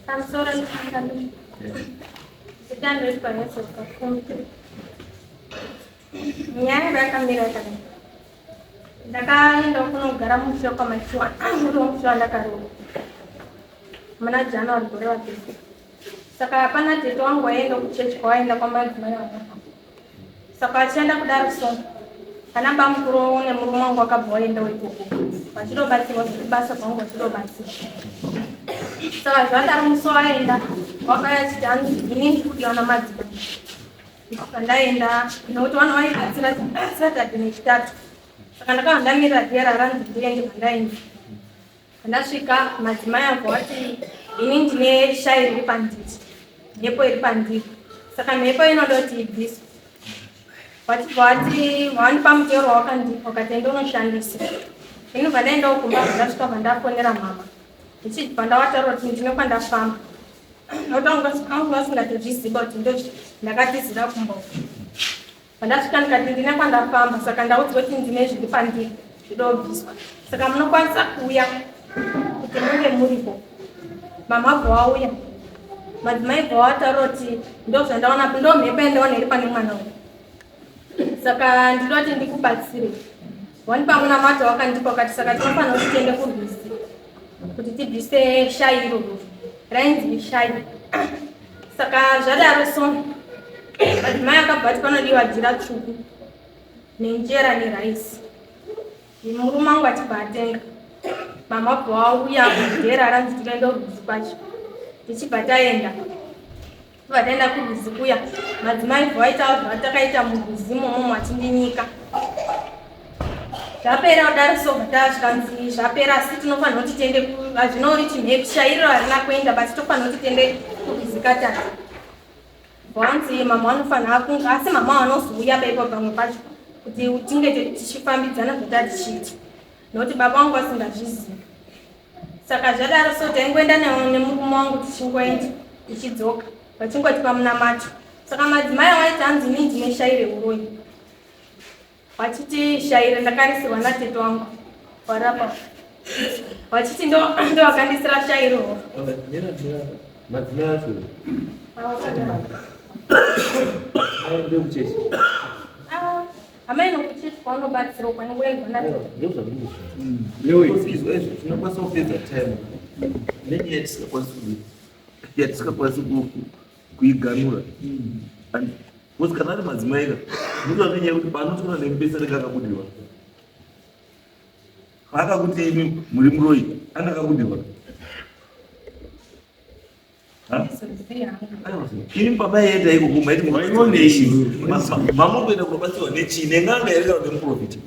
Pamusoro ndikangani. Zita ndinoitwa Nelson Kapfumbi. Nyaya yanga yakamira yakadai. Ndakaenda kunogara musha kwaMachiwa, uri musha wandakaroora muna January gore wapera. Saka hapana tete wangu waienda kuchechi kwawaenda kwamadzimai wangu. Saka achienda kudaro so ana bamukuru nemurume wangu wakabva waendawo ikoko vachidobatsirwa zvekubasa kwangu vachidobatsirwa. Saka zvadaro musi waenda wakauya achiti hanzi ini ndikudiwa namadzimai. Pandaenda nokuti vana vaibatsira Saturday neChitatu. Saka ndakabva ndamirira dhera ranzi ndiende pandaenda. Pandasvika madzimai abva wati ini ndine shayi riri pandiri, mhepo iri pandiri. Saka mhepo inoda kuti ibviswe. Vachibva vati wandipa mutero wawakandipa ukati enda unoshandisa. Ini bva ndaendawo kumba ndasvika bva ndafonera mama. Ndichibva ndavataura kuti ndine kwandafamba. Nokuti vangu vasingatozviziva kuti ndakatizira kumba uko. Pandasvika ndikati ndine kwandafamba saka ndaudzwa kuti ndine zviri pandiri zvidobviswa saka munokwanisa kuuya kuti munge muripo. Mama bva wauya madzimai bva wataura kuti ndozvandaona ndomhepo yandaona iri pane mwana uyu saka ndinoda kuti ndikubatsire wandipa munamato wakandipa ukati saka tinofanira kuti tiende kurwizi kuti tibvise shayi iroro rainzi shayi saka zvadaro so madzimai akabva ati panodiwa jira tsvuku nenjera neraisi murume wangu achibva atenga mama bva wauya kudhera ranzi tikaenda kurwizi kwacho tichibva taenda Tobva taenda kurwizi kuya madzimai bva vaita zvatakaita murwizi imomo vachindinyika zvapera kudaro so bva zvikanzi zvapera asi tinofanira kuti tiende hazvina uri chimhepo shairiro harina kuenda but tofanira kuti tiende kurwizi katatu vanzi mama vanofanira kunge asi mama vanozouya paipo pamwe pacho kuti tinge tichifambidzana zvataa tichiita nokuti baba vangu vasingazvizivi Saka zvadaro so taingoenda nemurume wangu tichingoenda tichidzoka vachingotipa munamato. Saka madzimai awaiti hanzi ini ndine shayi reuroyi vachiti shayi rendakarisirwa natete wangu warapa vachiti ndowakandisira shayi iroro. Madzimai acho ndekuchechi. Amai nokuchechi kwaunobatsirwa kwanongoendwa natete. Tinokwanisa kupedza time nenyaya yatisingakwanisi yatisingakwanisi kuiganura because kana ari madzimai ka munotoa nenyaya yekuti panotora nemupesa anenge akabudirwa paakakuti imi muri muroyi anga akabudirwa Ini baba yenda iko kuma iti munoonei mamuri kuenda kunobatsirwa nechii nen'anga here kana nemuprofita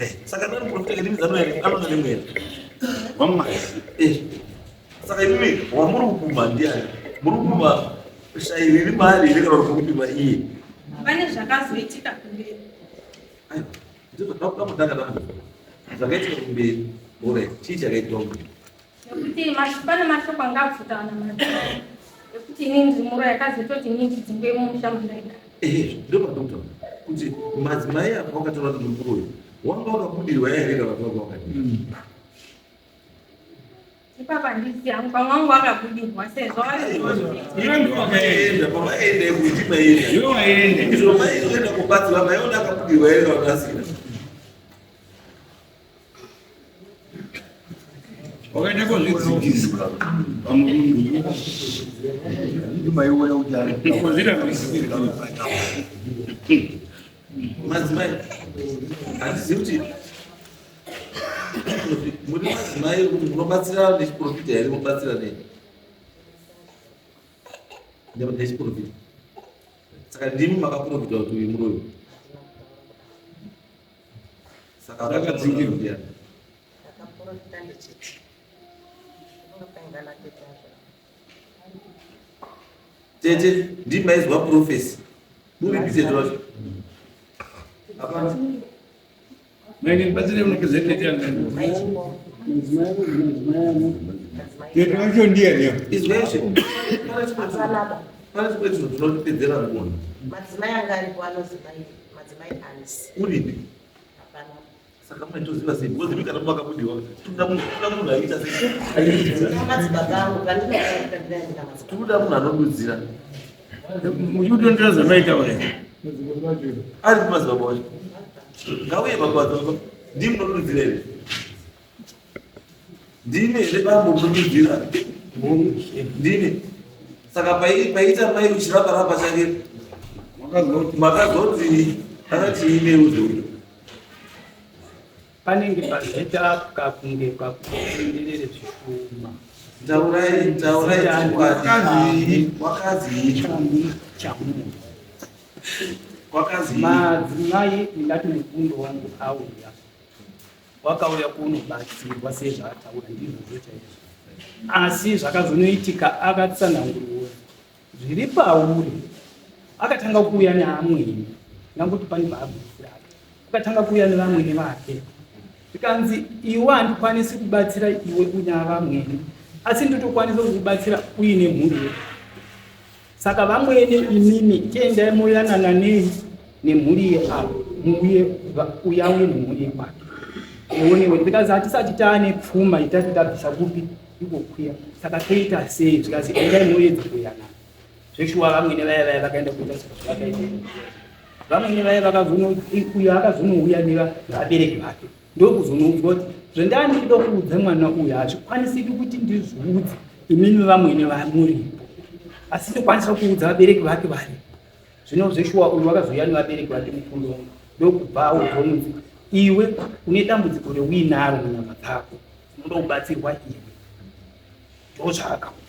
eh, saka nani muprofita kati mizano here anona nemweya wamwari eh, saka imimi wamuri kupuma ndiani muri kupuma shayi riri maari here kana uri kupima iye pane zvakazoitika kumberi zvakaitika kumberi orit chii chakaitika kumberi Nekuti pane mashoko anga abvuta vana madzimai ekuti ini ndiri muroyi akazototi ini ndidzingwe mumusha mandaigara. Ehe, ndopandokutaura kuti madzimai apa wakataura kuti muri muroyi wanga wakabudirwa here kana kuti wanga wakadii? Mm. Ipapa handisi hangu pamwe wangu wakabudirwa sezvo wakaenda pavaenda kuti maenda iwe waenda izvo maizoenda kubatsira maiona akabudirwa here kana kuti asina wakaenda kozvidzikisa pamurungu madzimai handizivi kuti muri madzimai kuti munobatsira nechiprofita here munobatsira nei nechiprofita saka ndimi makaprofita kuti uyu muroyi Saka akadzingirwa ndiani? Akaprofita ndichiti unopenga natete azvo. Tete ndimi maizwa profesi. Muri tete wacho. Hapana. Maini ndibatsire unopedza tete yanga. Tete wacho ndiani? Izwa izvi. Pane chimwe chinhu chinotipedzera nguva. Madzimai anga aripo anozi madzimai Alice. Uripi? Hapana. Saka maitoziva sei? Because imi kana makabudiwa, toda munhu aita sei? Toda munhu anodudzira. Muchitondera zvamaitaura. Ari kumadzibaba wacho. Ngauye baba wacho. Ndimi munodudzira here? Ndimi here bambo munodudzira? Ndimi. Saka paita mai uchirapa rapa chake makazoti akati ine uzo panenge pazoita kakunge kakuenderere zvishoma. Taurai, taurai chokwadi. Wakazii? Chamunhu. Kwakazii? Madzimai ndingati mukundo wangu auya. Wakauya kunobatsirwa sezvaataura ndizvozvo chaizvo. Asi zvakazonoitika akatsanangurwa zviri pauri akatanga kuuya neamweni ndangoti pane paagumisira akatanga kuuya nevamwene vake zvikanzi iwe handikwanisi kubatsira iwe una vamwene asi ndotokwanisa kukubatsira uine mhuri yedu saka vamwene imimi tendai moyanana nei nemhuri yeavo muuye uyauye nemhuri yekwake uonewe zvikanzi hatisati taane pfuma itati tabvisa kupi ikokuya saka toita sei zvikanzi endai moedza kuyanana zveshuwa vamwene vaya vaya vakaenda kuita zvavakaita vamwene vaya vakazono uyo akazonouya nevabereki vake ndokuzonoudzwa kuti zvendaa ndichida kuudza mwana uyu hazvikwanisiki kuti ndizviudze imimi vamwene vamuripo asi ndokwanisa kuudza vabereki vake varipo zvino zveshuwa uyu wakazouya nevabereki vake mufundo wangu ndokubva audzwa unonzi iwe une dambudziko reuinaro munyama dzako unoda kubatsirwa iwe ndozvaakaudzwa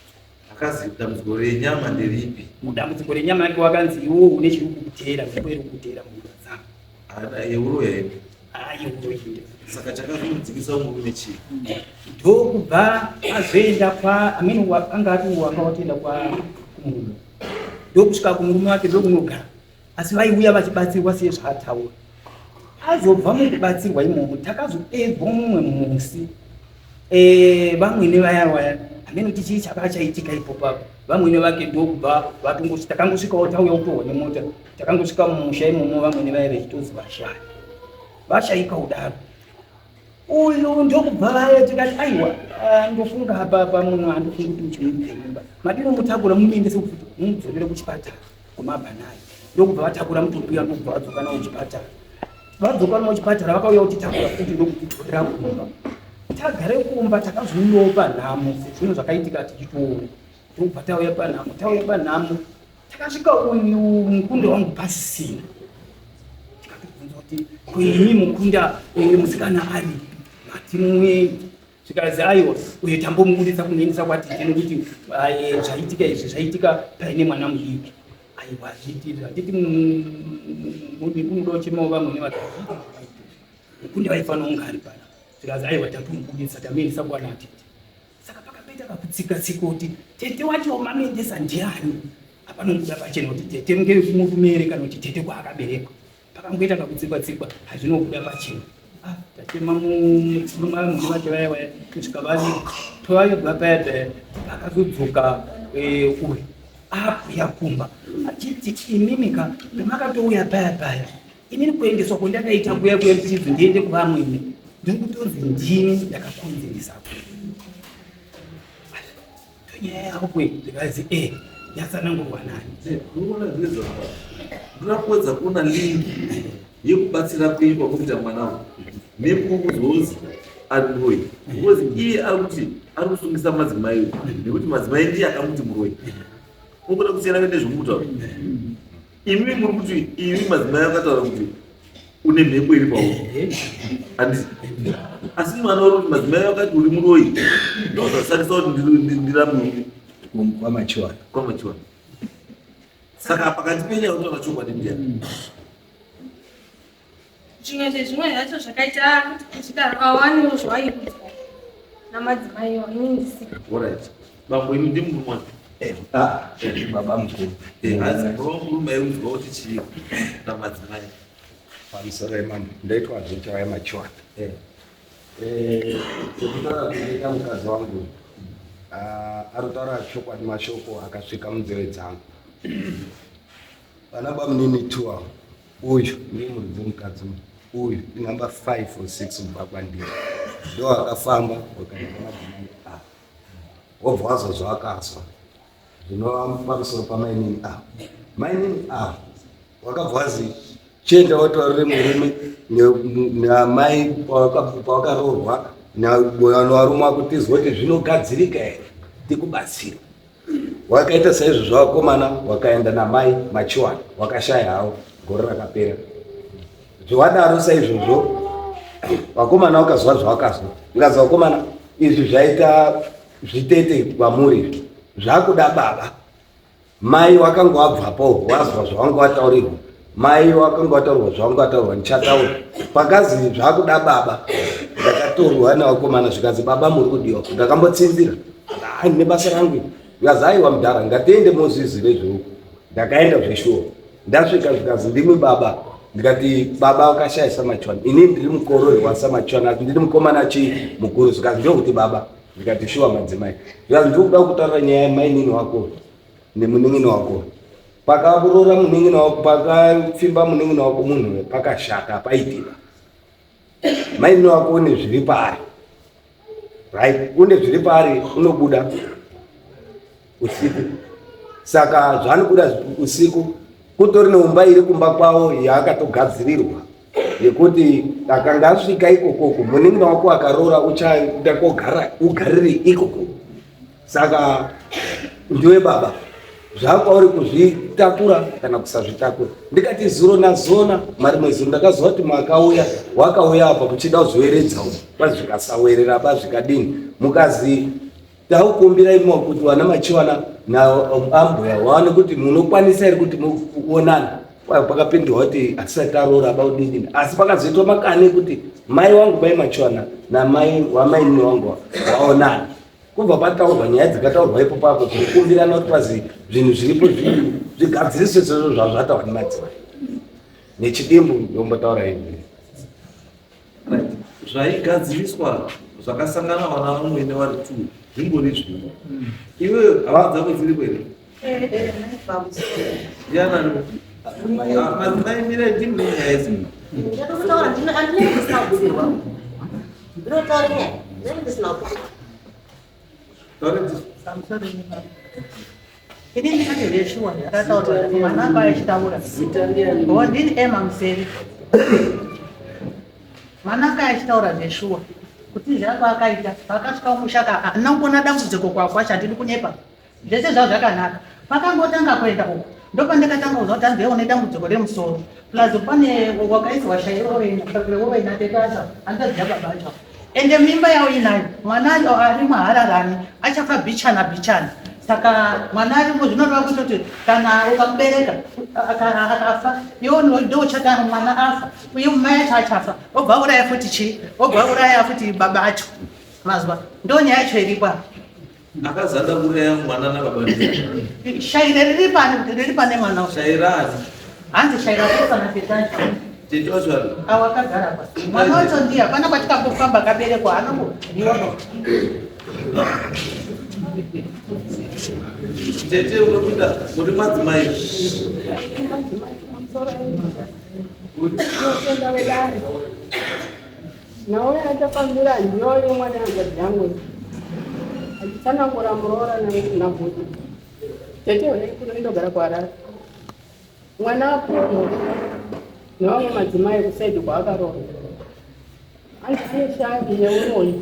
Akazi dambudziko renyama nderipi? Dambudziko renyama yake wakanzi iwo une chiri kukuteera, mhepo iri kukuteera munyama dzako. Ana yeuroya here? Ah, yeuroya. Saka chakazomudzikisa murume chii? Ndokubva azoenda kwa amene anga ati wanga watoenda kwa kumurume. Ndokusvika kumurume wake ndokunogara. Asi vaiuya vachibatsirwa sezvaataura. Azobva mukubatsirwa imomo takazodeedzwa mumwe musi eh, vamwene vaya vaya hameno kuti chii chaka chaitika ipopo apo vamwene vake ndokubva vatongosvika takangosvikawo tauya kutohwa nemota takangosvika mumusha imomo vamwene vaya vechitozi vashaya vashaika kudaro uyu ndokubva vaya tikati aiwa ah, ndofunga apa pamunhu handifungi kuti uchimupe imba madini mutakura mumuendese mumudzorere kuchipatara kumabva naye ndokubva vatakura mutumbi uya ndokubva vadzoka nawo kuchipatara vadzoka nawo kuchipatara vakauya kutitakura futi ndokutidzorera kumba tagare kumba takazouyawo panhamo sezvinhu zvakaitika tichitoona ndokubva tauya panhamo tauya panhamo takasvika uyu mukunda wangu pasisina tikatobvunza kuti kuini mukunda uyu musikana aripi matimumwe Zvikanzi aiwa uyo tambomubuditsa kumuendesa kwatete nekuti zvaitika izvi zvaitika paine mwana mudiki. Aiwa hazviiti izvi handiti unoda kuchemawo vamwene vake hazviiti mukunda vaifanira kunge ari pana. Zvikanzi aiwa tatomubuditsa tamuendesa kwana tete. Saka pakapeita kakutsika tsika kuti tete wacho mamuendesa ndiani? Hapanobuda pachena kuti tete ngevekumurume here kana kuti tete kwaakaberekwa. Pakangoita kakutsikwa tsikwa hazvinobuda pachena. Ah, tachema murume vake vaya vaya kusvika vavigwa. Pavavigwa paya paya pakazodzoka eh, uyu akuya kumba achiti imimi ka pamakatouya paya paya inini kuendeswa kwandakaita kuya kuya ndichinzi ndiende kuvamwene ndiri kutonzi ndini ndakakonzeresa Nyaya yako kwe zvikanzi eh yatsanangurwa nani? Unoona zvine zvakadaro. Ndoda kuedza kuona link yekubatsira kwenyu kwakuita mwana uyu nekuzonzi ari muroyi because iye ari kuti ari kusungisa madzimai uyu nekuti madzimai ndiye akamuti muroyi. Unogona kusiyana nezvomutaura. Imi muri kuti imi madzimai akataura kuti une mhepo iri pauri handiti asi mwana uri kuti madzimai akati uri muroyi ndozvasakisa kuti ndiramwe kwamachiwana kwamachiwana saka pakati penyu akutaura chokwadi ndiyani Zvimwe zvezvimwe zvacho zvakaita kuti kuzvidaro awanewo zvawaiudzwa namadzimai iwo ini ndisiko. Alright. Bambo imi ndimi murume wacho. Eh, ah, eh, baba mukuru. Eh, hanzi murume mukuru maiudzwa kuti chii namadzimai. Pamusoro yemambo, ndaitwa zvechawaya machiwana. Eh. Eh, sekutaura kunoita mukadzi wangu, ah, arikutaura chokwadi mashoko akasvika munzeve dzangu. Vana bamunini two ava, uyu ndiye muridzi wemukadzi uyu. Uyu inumber 5 or 6 kubva kwandiri, ndo akafamba wakaenda madzimai ava, wobva wazwa zvawakazwa zvinova pamusoro pamainini ava. Mainini ava wakabva wazi chienda wataurire murume naamai pawakaroorwa navarume wako tizwe kuti zvinogadzirika here tikubatsire. Wakaita saizvozvo vakomana wakaenda namai Machiwana wakashaya hawo gore rakapera. Zviwadaro saizvozvo vakomana wakazwa zvawakazwa. Ndikazi vakomana izvi zvaita zvitete kwamuri izvi zvakuda baba. Mai wakanga wabvapo wazwa zvawanga wataurirwa. Mai wakanga wataurwa zvawanga wataurwa ndichataura. Pakazi zvakuda baba ndakatorwa nevakomana zvikanzi baba muri kudiwa. Ndakambotsinzira. Hayi nebasa rangu iri. Zvikanzi aiwa mudhara ngatiende mozvizive zveuku. Ndakaenda zveshuwa. Ndasvika zvikanzi ndimwi baba. Ndikati baba wakashaya Samachwana. Ini ndiri mukorori waSamachwana asi ndiri mukomana chii mukuru. Zvikanzi ndokuti baba. Ndikati shuwa madzimai. Zvikanzi ndikuda kutaura nyaya yamainini wako nemunin'ina wako. Pakaroora munin'ina wako pakapfimba munin'ina wako munhu pakashata paitika. Mainini wako une zviri paari. Right? Une zviri paari unobuda usiku. Saka zvaanobuda usiku kutori neumba iri kumba kwavo yaakatogadzirirwa yekuti akanga asvika ikokoko munin'ina wako akaroora uchaenda kogara ugarire ikoko saka ndiwe baba zvakwauri kuzvitakura kana kusazvitakura ndikati zuro nazona marimwe zuro ndakaziva kuti makauya wakauya apa kuchida kuzoeredza uku kwazvikasawerera ba zvikadini mukazi Takukumbira imo kuti vana machiwana naambuya waone kuti munokwanisa here kuti muonane. Pakapindurwa kuti hatisati taroora ba udini asi pakazoitwa makani ekuti mai wangu mai machiwana namai wamainini wangu waonana. Kubva pataurwa nyaya dzakataurwa ipo papo kukumbirana kuti pazi zvinhu zviripo zvigadziriswe sezvo zvazvataurwa nemadzimai. Nechidimbu ndombotaura ini. Zvaigadziriswa zvakasangana vana vamwene vari two zvimbori zvimwe. Iwe hama dzako dziripo here? Ndiana aripo? Madzimai mirai ndimi mune nyaya idzi. Ndinotaura ndinenge ndisina kubudirwa. Ndinotaura nyaya ndinenge ndisina kubudirwa. Ini ndikati zveshuwa ndakataura mwana anga achitaura. Oh, ndini Emma Museri. Mwana anga achitaura zveshuwa kuti zvako akaita pakasvika kumusha ka handina kuona dambudziko kwakwa chandidi kunyepa zvese zvavo zvakanaka pakangotanga kuenda uku ndopandakatanga kuzwa kuti hanzi une dambudziko remusoro plus pane wakaiswa shairoina tete acho handichaziva baba acho ende mimba yauinayo mwana acho ari mahararani achafa bichana bichana saka mwana arimo zvinoreva kutoti kana ukamubereka akafa iwo ndouchata mwana afa uye mai acho achafa obva auraya futi chii obva auraya futi baba acho mazwa ndo nyaya yacho iripo apa Akazada kuuraya mwana nababa ndiye. Shaira riri pane riri pane mwana uyu. Shaira ani? Hanzi shaira riri pana tete acho. Tete wacho ari. Awo akagara pa. Mwana wacho ndiye hapana kwatikambofamba akaberekwa anongodiwa pa. Tete unopinda muri madzimai. Tinotenda vedare. Nhau yatafambira ndiyo yemwana hanzvadzi yangu achitsanangura muroora nabhuti. Tete kuno indogara kuHarare. Mwana apuwa nevamwe madzimai kusaidi kwaakaroora. Hanzi ane shavi yeuroyi,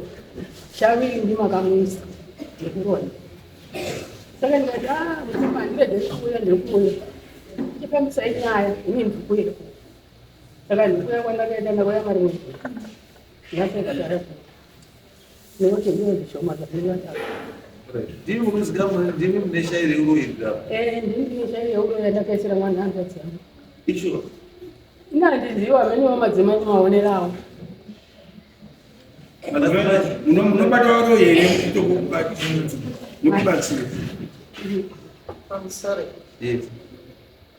shavi iri ndimakamuisa yekuroyi. Saka ndikati ah murume handirege kuuya ndikuuya. Chifambisai nyaya ini ndikuuya. Saka ndikuya kwandakaita ndakauya mari mwedzi. Ndapedza tarifu. Nekuti ndine zvishoma zvandingataka. Ndimi munozikamwa ndimi mune shairi yeuroyi apa. Eh, ndini ndine shairi yeuroyi yandakaisira mwana hanzvadzi yangu. Ishuwa. Ini handizivi amene wamadzimai maonero avo. Munobata varoyi here nekubatsira? Pamusoro. Yes.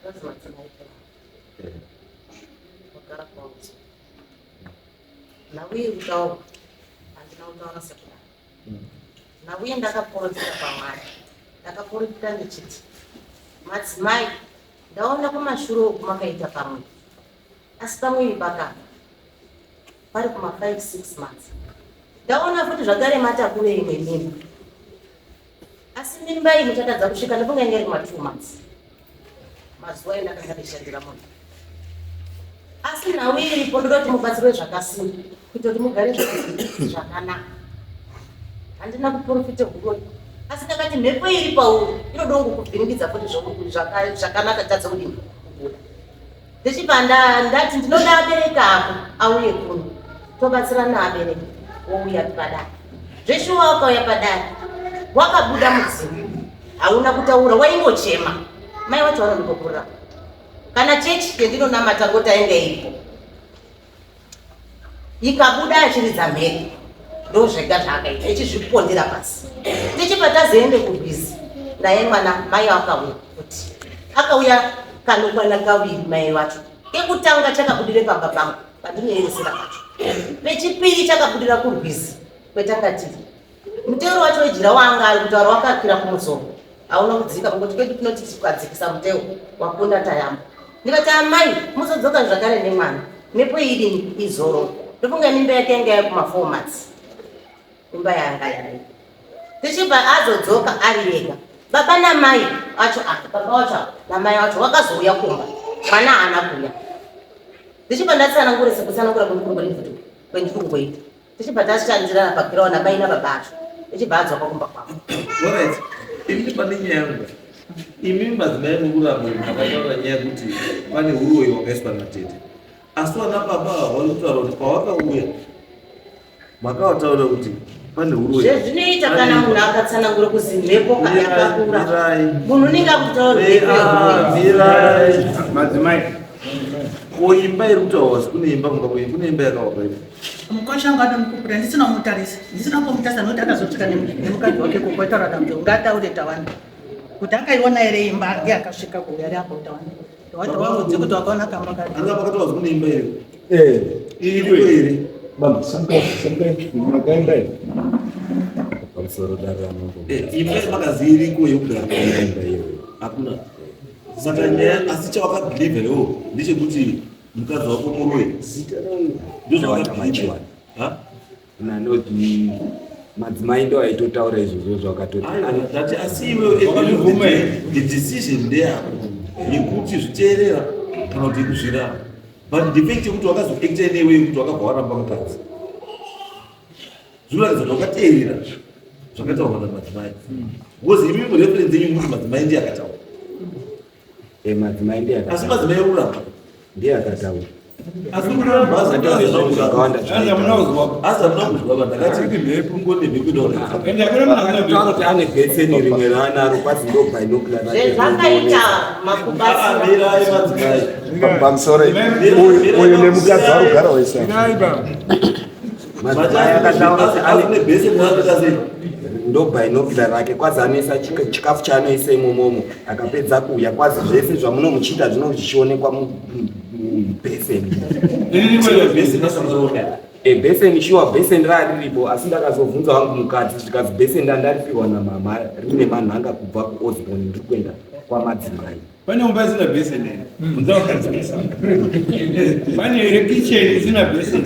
Ndonzi madzimai. Wakara kwaudzi. Nauye kutaura handina kutaura sekudaro. Nauye ndakaporofita pamwari. Ndakaporofita ndichiti madzimai ndaona kumashure uku makaita pamwe asi pamwe pakafa. Pari kuma 5 6 months. Ndaona futi zvakare matakure imwe mimba. Asi mimba iyi muchatadza kusvika ndofunga inge iri kuma 2 months. Mazuva endakanga ndichishandira munhu. Asi nhau iripo ndoda kuti mubatsirwe zvakasimba kuita kuti mugare zvakanaka. Handina kuprofita huroyi. Asi ndakati mhepo iri pauri inoda kungokuvhiringidza futi zvakanaka tadza kudini kubuda. Ndichibva ndati ndinoda abereki ako auye kuno tobatsirana abereki wouya padare. Zveshuwa wakauya padare wakabuda mudzimu hauna kutaura waingochema. Mai wacho vanondipupurira kana chechi yendinonamata ngoti ainge iripo ikabuda achiridza mhere ndozvega zvaakaita ichizvipondera pasi tichibva tazoende kurwizi naye mwana mai akauya kuti akauya kanokwana kaviri mai vacho kekutanga chakabudire pamba pangu pandinoeresera pacho pechipiri chakabudira kurwizi kwetanga tiri Mutero wacho wejira waanga ari kutaura wakakwira kumusoro hauna kudzika kungoti kwedu tinoti tikadzikisa muteo wakunda tayamba ndikati amai muzodzoka zvakare nemwana mhepo idini izoro ndofunga mimba yake yanga yakuma four months imba yanga yai tichibva azodzoka ari ega baba namai acho aka baba wacho aka namai wacho wakazouya kumba mwana haana kuuya ndichibva ndatsanangura sekutsanangura kwendiri kungoita tichibva tashandirana pagirawo namai nababa acho tichibva adzoka kumba kwavo. Alright, ini pane nyaya yangu. Imi madzimai mukuramba makataura nyaya yekuti pane uroyi wakaiswa natete. Asi vana baba ava vari kutaura kuti pawakauya makavataura kuti pane uroyi. Zvezvinoita kana munhu akatsanangura kuzi mhepo kana yakakura. Munhu unenge akutaura mhepo yeuroyi. Mirai. Madzimai. Ko imba iri kutaurwa kune imba mumba kwenyu kune imba yakawakwa ipi? Mukosha wangu anomupupura ndisina kumutarisa ndisina kumutarisa nokuti akazosvika nemukadzi wake kukotaura dambudziko ngataure tawanda kuti akaiona here imba ndiye akasvika kuuya ari apo tawanda tawanda kuti wakaona kamba kake anga pakataura kune imba here eh iriko here bamba sanka sanka makaenda here pamusoro dare ramambo eh imba makazi iriko yekugara imba iyoyo hakuna saka nyaya asi chawakabhilivha iwo ndechekuti mukadzi wako muroyi zita rangu ndozvawakabhilivha nanoti madzimai ndo aitotaura izvozvo zvakatoti ndati asi iwe the decision ndeyako yekuti zviteerera kana kuti yekuzviramba but the fact yekuti wakazoacta newe yekuti wakabva waramba mukadzi zvinoratidza kuti wakateerera zvakataurwa namadzimai because imi mureference yenyu muti madzimai ndiye akataura eh, madzimai ndiye asi madzimai uramba ndiye akataura asi kuramba asi hamuna kuzwa vandakati mhepo ngone mhepo inotaura kuti ane bheseni rimwe raanaro kwazi ndo binocular zvakaita makubatsira madzimai pamusoro uyu nemukadzi warugara wese Madzimai akataura kuti ane ndo binocular rake kwazi anoisa chikafu chaanoisa imomomo akapedza kuuya kwazi zvese zvamunomuchiita zvino zvichionekwa mubheseni bheseni shuwa bheseni raariripo asi ndakazobvunza wangu mukadzi zvikazi bheseni randaripiwa namama rine manhanga kubva kuosborn ndiri kuenda kwamadzimai Pane umba isina basin here? Unza wakadzikisa. Pane here kitchen isina basin?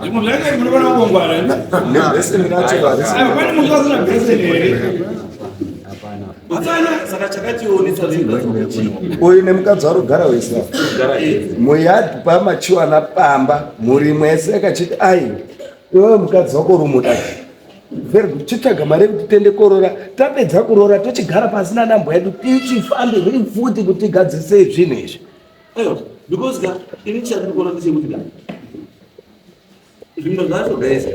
Zvimwe zvacho munofanira kungwara. Nebasin racho harisi. Aiwa pane munhu asina basin here? Hapana. Hapana, saka chakationesa uyu nemukadzi warugara wese muyadhi pamachiwana pamba mhuri mwese akachiti ai iwewe mukadzi wako urumuda Very good. Chitsvaga mari yekuti tiende korora. Tapedza kurora tochigara pasi nanambwa yedu tichifambe zviri futi kuti tigadzirise zvinhu izvi. Aiwa, because ka ini chandiri kuona ndechekuti ka zvimwe zvacho guys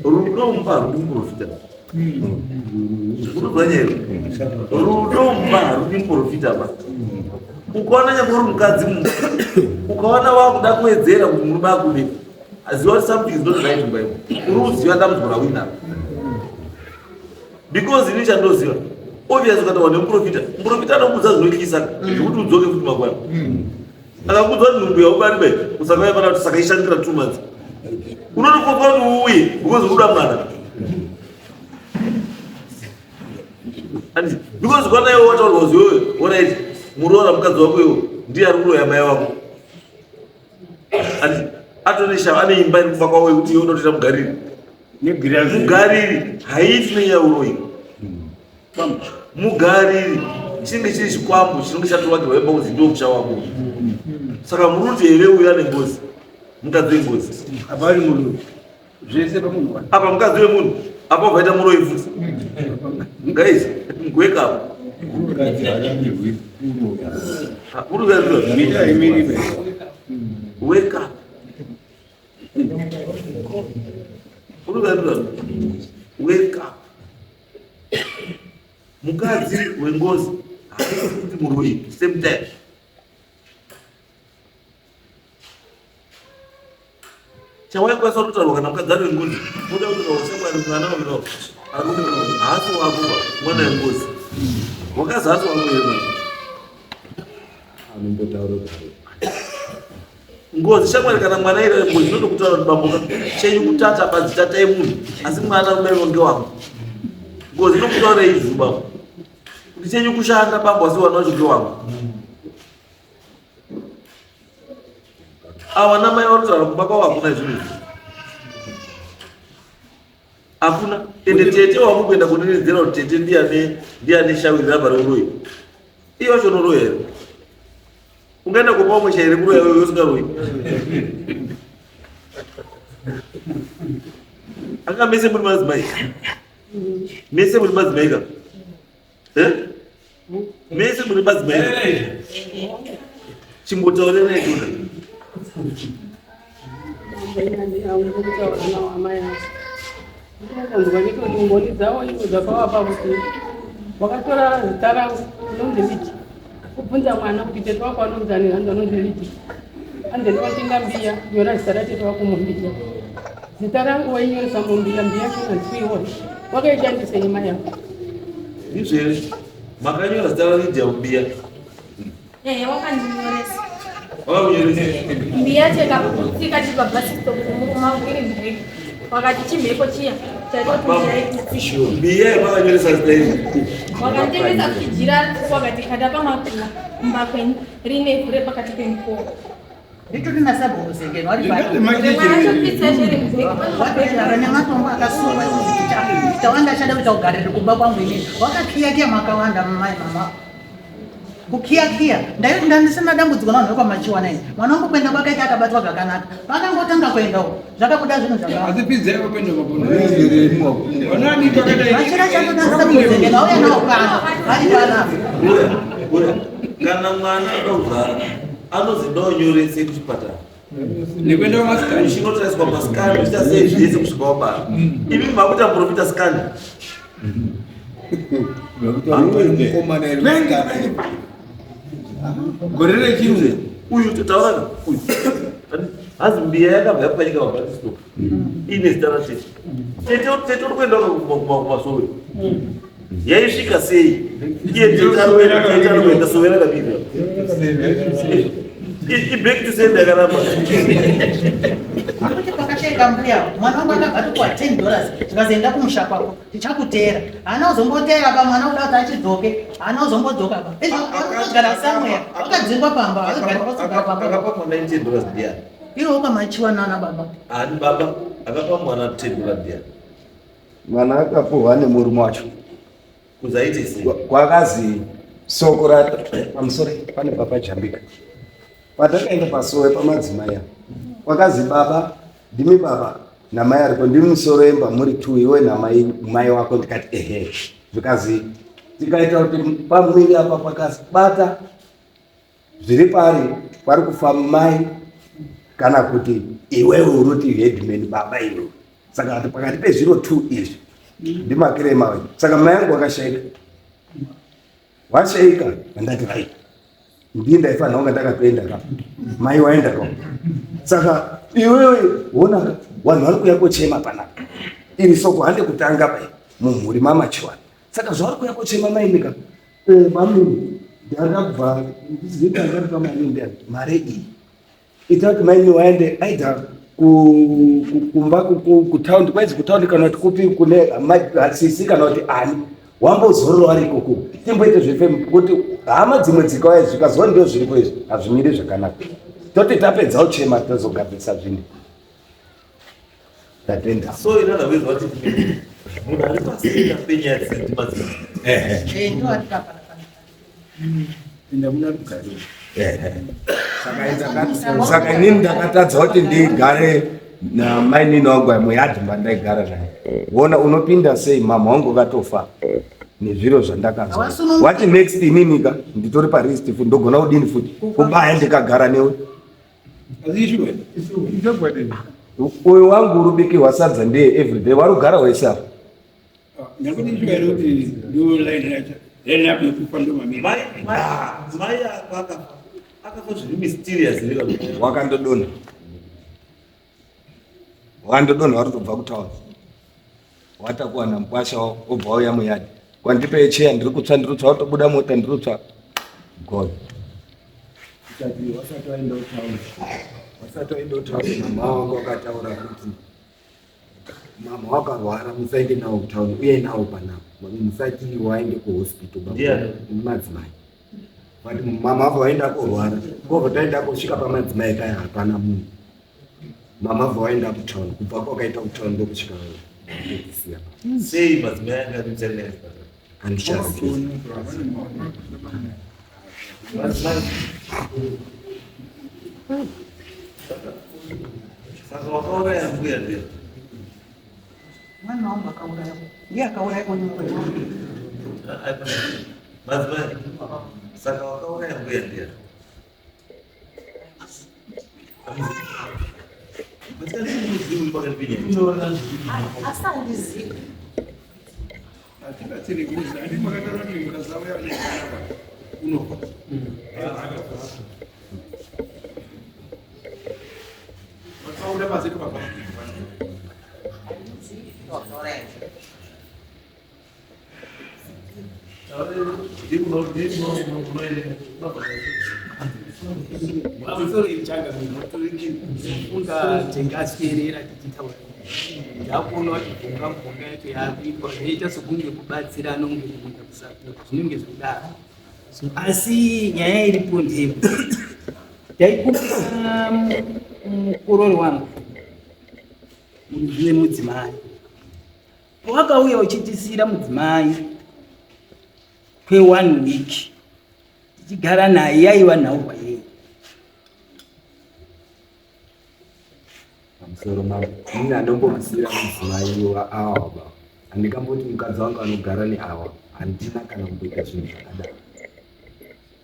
rudo mumba harudi muprofita. Urikuzwa nyaya iyo? Rudo mumba harudi muprofita ba. Ukaona nyangwe uri mukadzi mumba, ukaona wakuda kuwedzera kuti murume akude Ziva kuti something is not right mumba imo. Uri kuziva dambudziko rauinaro. Because ini chandoziva obvious ukataura nemuprofita, muprofita anokuudza zvinotyisa zvekuti udzoke futi mangwana. Akakuudza kuti nhumbu yaubari bai usakauya pana kuti saka ishandira 2 months. Unotokodzwa kuti uuye because uri kuda mwana. Because kwana iwe wataurwa kuzi iwewe alright muroora mukadzi wako iwe ndiye ari kuroya mai wako. Atone shava ane imba iri kumba kwavo yekuti iwe unotoita mugariri. Mugariri haiitwi nenyaya uroyi. Mugariri chinenge chiri chikwambo chinenge chatovakirwa imba kunzi ndiwo musha wako. Saka muruti here uyu ane ngozi? Mukadzi wengozi. Apa ari muruti. Zvese pamunhu wani. Apa mukadzi wemunhu apa wakaita muroyi futi. Guys, wake up. Mukadzi haarambirwi kuroya. Uri Mita haimiri. Wake up. Uri Wake up. Mukadzi wengozi haisi kuti muroyi same time. Chawaikwanisa kutotaurwa kana mukadzi ari wengozi, moda kutotaurwa shamwari mwana uyo ari haasi wako mwana wengozi. Wakazi haasi wako here mwana? Anombotaura kudaro. Ngozi shamwari kana mwana iri ngozi inotokutaura kuti bambo chenyu kutata badzi tatai munhu asi mwana ubereko ngewako. Ngozi inokutaura izvi bambo kuti chenyu kushanda bambo asi wana wacho ngewako. Awa namai vanotaura kumba kwavo hakuna zvinhu izvi. Hakuna. Ende tete wamuri kuenda kunenedzera kuti tete ndiye ane shawi ramba reuroyi. Iye wacho unoroya here? Ungaenda kupa umwe shayi rekuroya wewe usingaroyi? Anga mese muri madzimai. Mese muri madzimai ka? Eh? Mese muri madzimai. Chimbotaurirai toda. Ndakanzwa ndikoti ngoni dzavo ivo dzakavapa kuti wakatora zita rangu unonzi Lidi kubvunza mwana kuti tete wako anonzi ani hanzi anonzi Lidi hanzi ndinotenga mbiya nyora zita ratete wako mumbiya zita rangu wainyoresa mumbiya mbiya yacho handikuiona wakaishandisei mai yako Ndizvo here? Makanyora zita raLydia mumbiya. Ehe, wakandinyoresa. Wakakunyoresa? Mbiya yacho ikaputsika chibva bus stop mangu iri mheko. Wakati chimhepo chiya chaita kuti mbiya iputsike. Mbiya yamakanyoresa zita iri. Wakanditengesa kuti jira wakati kanda pamakuva kumba kwenyu rine vhu repakati pemukova. Nditori nasabhuku Zengeni wari pano. Mwana chiri mubhegi. Watogara nematombo akasungwa tawanda achada kuita kugarira kumba kwangu inini. Wakakiyakiya makawanda mai mama. Kukiyakiya ndaiti ndandisina dambudziko navanhu vekwaMachiwana ini. Mwana wangu kuenda kwakaita akabatwa zvakanaka. Paakangotanga kuenda uko zvakabuda zvinhu zvakawanda. Asi pizza yakapinda mapono. Vanani pakadai. Machira chatoda sabhuku Zengeni auya nawo pano. Vari panapa. Uya, kana mwana anoda kugara anozi ndonyorese kuchipatara Nekuenda kumasikani. uchinotariswa masikani uchiita sei zvese kusvika wabara imi makuita muprofita sikani Gore rechirungu. uyu totauraka uyu hanzi mbiya yakabva yapwanyika mabatisto ine zita ratete tete tete uri kuenda kumasowe yaisvika sei iye tete ari kuenda tete ari kuenda sowe rakabika iback to sender yakaramba Akuti pakashaika mbuya mwana wangu akabva atopuwa 10 dollars zvikazoenda kumusha kwako tichakuteera haana kuzomboteera pa mwana kuda kuti achidzoke haana kuzombodzoka pa izvo vanogara somewhere vakadzingwa pamba vakagara pasogara pamba akapa mwana 10 dollars ndiani iwo kwamachiwa nana baba ani baba akapa mwana 10 dollars ndiani Mwana akapuhwa nemurume wacho. kuzi aite sei Kwakazi soko ra pamusoro pane papa Jambika. Patakaenda pasowe pamadzimai aya. Kwakazi baba ndimi baba namai ariko ndimi musoro emba muri two iwe namai mai wako ndikati ehe. Zvikazi tikaita kuti pamwiri apa pakabata zviri pari pari kufa mai kana kuti iwewe uroti headman baba iwewe. Saka ati pakati pezviro two izvi ndimakirema uyu. Saka mai angu wakashaika. Washaika ndati right. Ndiye ndaifanira kunge ndakatoenda ka. Mai waenda ka. Saka iwewe wona vanhu vari kuuya kochema panapa. Iri soko hande kutanga pai mumhuri mamachiwana. Saka zvavari kuuya kochema mainika. Eh mami ndakabva ndizita ndakabva mari ndiani mari iyi. Ita kuti maini waende aidha kumba kutaundi kwainzi kutaundi kana kuti kupi kune sisi kana kuti ani wambozorora wari ikoko timboite zvefemu kuti hama dzimwe dzikauya zvikazova ndio zviriko izvi hazvimiri zvakanaka toti tapedza uchema tozogadzirisa zvinhu. Tatenda. So in other words, what it means, munhu ari pasina penyaya dziri madzimai. Ehe. Ndo ari papa. Pinda muna rugare. Ehe. Saka inini ndakatadza kuti ndigare namainini wangu muyadhi mandaigara naye. Wona unopinda sei mama wangu vatofa nezviro zvandakazwa. Hawasununguki. What next inini ka nditori parist futi ndogona kudini futi kubaya ndikagara newe. Asi ishuwe. Ichokwadi. Uyu wangu urubikirwa sadza ndiye everyday warugara wese apa. Nyakuti ishuwe here kuti ndo line yacho. Line up yekufa ndo mamiri. Mai mai mai ako akafa. Akafa zviri mysterious here kana. Wakandodonha. Wakandodonha wari kubva kutown. Watakuwana mukwasha wobva wauya muyadi. Kwandipe cheya ndiri kutsva ndiri kutsva watobuda mota ndiri kutsva. God. Tikati wasati waenda kutown. Wasati waenda kutown mama wangu wakataura kuti mama wakarwara musaende nawo kutown uye nawo panapa. Musati waende kuhospital baba. Ndiani? Madzimai. But mama vavo vaenda korwara. Kobva taenda kosvika pamadzimai kaya hapana munhu. Mama vavo vaenda kutown kubva kwakaita kutown ndokusvika kupedzisira. Sei madzimai anga ari muchana Handichazivi. Madzimai. Saka wakauraya mbuya ndiye. Mwana wangu akauraya. Ndiye akauraya uyu mwana wangu. Madzimai. Saka wakauraya mbuya ndiye. Asi handizivi. Hatibatsiri kuzi handi makataura kuti mukasauya nekanapa unofa. Vakaunda pasi papa. Handizivi wakauraya. Pamusoro ichanga funga tingaswerera tichitaura ndakuona kuti bvunga mvunga yacho yakuitwa zvinoita sekunge kubatsirana kunge kuita kusapota zvinenge zvekudaro. Asi nyaya iripo ndeyekuti ndaikumbira mukororo wangu muridzi wemudzimai wakauya uchitisira mudzimai kwe one week tichigara naye yaiva nhaurwa yei Pamusoro mambo. Ini andombomusira mudzimai wa awa baba. Handikamboti mukadzi wangu anogara neawa. Handina kana kumboita zvinhu zvakadaro.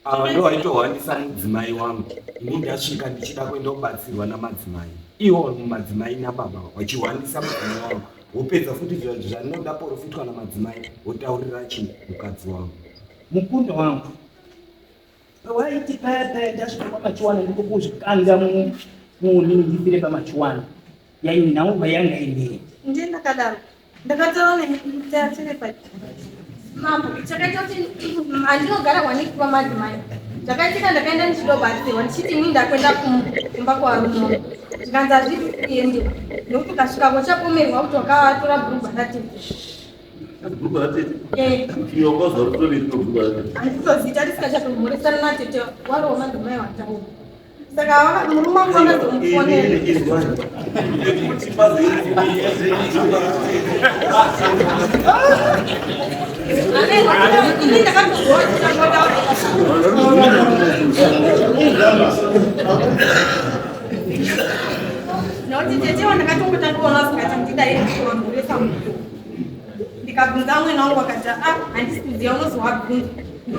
Ava ndo vaitohwandisa mudzimai wangu. Ini ndasvika ndichida kuenda kubatsirwa namadzimai. Iwo madzimai nababa vachihwandisa mudzimai wangu. Wopedza futi zvandinoda porofitwa namadzimai wotaurira chi mukadzi wangu. Mukunda wangu pawaiti paya paya ndasvika kwamachiwana ndiko kuzvikanda munindipire pamachiwana yainhaurwa yanga inei Ndiye ndakadaro. Ndakataura nemutare pa mambo chakaita kuti handinogara wanikuva madzimai. Zvakaitika ndakaenda ndichidobatsirwa ndichiti inini ndakuenda kumba kwarume. Zvikanzi hazvidi kuende nekuti ukasvika uchapomerwa kuti wakatora bhurugwa ratete. Bhurugwa ratete. Eh, Iwe wakazwa rutori rino bhurugwa ratete. handitoziita tisingachatomhoresana natete wariwo madzimai wataura. Saka murume wangu akazomufonera. Ini ndakatozwa nokuti tete wandakatongotandiona asingati ndidai kuwamhoresa mutu ndikabvunza amwene wangu akati a handisi kuziva unozowabvunza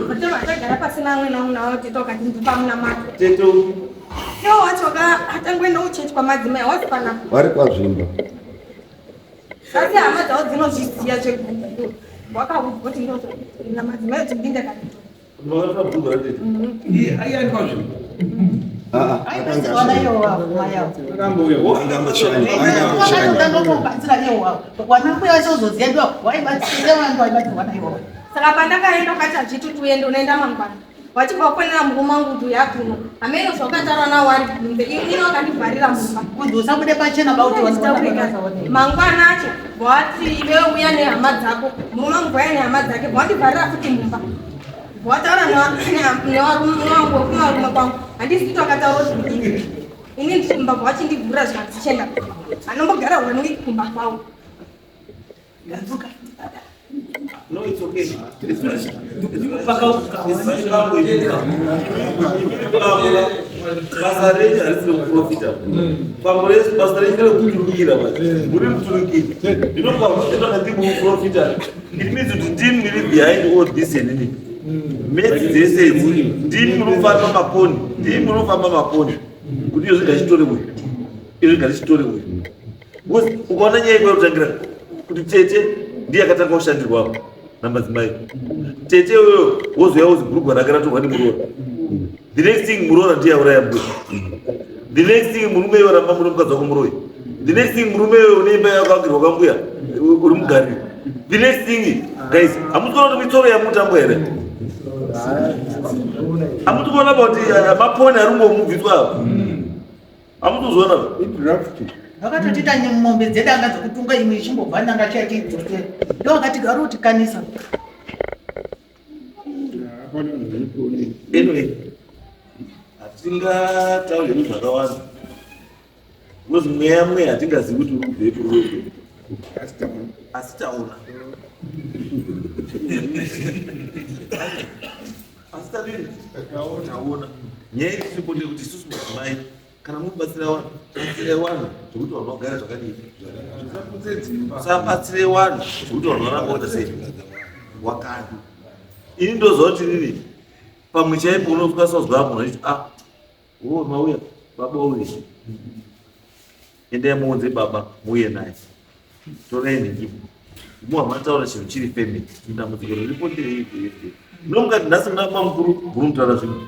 vatova tagara pasina amwene wangu nawo tete wakati ndipa munamato Tete iwo wacho atangoenda kuchechi kwamadzimai hawasi panapa Vari kwazvimba. asi hama dzavo dzinozviziva zvegugu wakaudzwa kuti ndozvamadzimai kuti ndindakatito makatora bhurugwa ratete. Ai ari kwazvo. Ah, Aibatsirwa naiwo wavo mai avo. Akambouya. Vakatotanga kubatsira iwo wavo. Wana mbuya vachozoziva ndiwo waibatsira vanhu vaibatsirwa naiwo wavo. Saka pandakaenda ukati hazviti tuende unoenda mangwana vachibva kufonera murume wangu kuti uya kuno hameno zvawakataura nawo wari kunze ini wakandivharira mumba Kunzi usabude pachena bauti mangwana acho vati iwe uya nehama dzako murume wangu vauya nehama dzake vawandivharira futi mumba vataura nevarume wangu wekumarume kwangu handisi kuti wakataura kuti kudini. Ini mbavha vachindivhura zvikanzi chienda. Anombogara one week kumba kwavo. Ndadzoka. No, it's okay. Basa renyu harisi rekuprofita. Pambo resu basa renyu rekuturukira manje. Muri muturukiri. Ndinopa ndinoka ndiri muprofita. It means kuti ndimi ndiri behind all this and ini. Maths dzese idzi ndimi munofamba makoni. Ndimi munofamba makoni. Kuti izvo ngachitore uyu. Izvo ngachitore uyu. Because ukaona nyaya ikutangira kuti tete ndiye akatanga kushandirwa apo namadzimai. Tete uyo wozouya wozi bhurugwa rake ratorwa nemuroora. The next thing muroora ndiye auraya mbuya. The next thing murume iwe ramba murume mukadzi wako muroyi. The next thing murume iwe une imba yakavakirwa kwambuya uri mugariro. The next thing guys hamusi kuona kuti mitsoro yamutambo here? Hamusi kuona kuti eh, maponi ari kungomubviswa apo? Hamutozoona idraft. Vakatotiita mombe dzedanga dzekutunga imwe ichimbobva ndanga chaichidzosera. Ndovakati gari utikanisa. Anyway, hatingatauri zvinhu zvakawanda because mweya mweya hatingazivi kuti uri kubvepi uri kubvepi asi taona asi tadini taona nyaya iripo ndeyekuti isusu madzimai kana mubatsira vanhu batsirai vanhu zvekuti vanhu vagare zvakadii musabatsire vanhu zvekuti vanhu varamba kuita sei wakadi ini ndoziva kuti nini pamwe chaipo unokwanisa kuzwa munhu achiti ah wo mauya baba uye endai muunze baba muuye naye torai nhingi muwa mataura chinhu chiri family dambudziko riripo ndeiri nomukati nhasi muna bamukuru muri mutaura zvinhu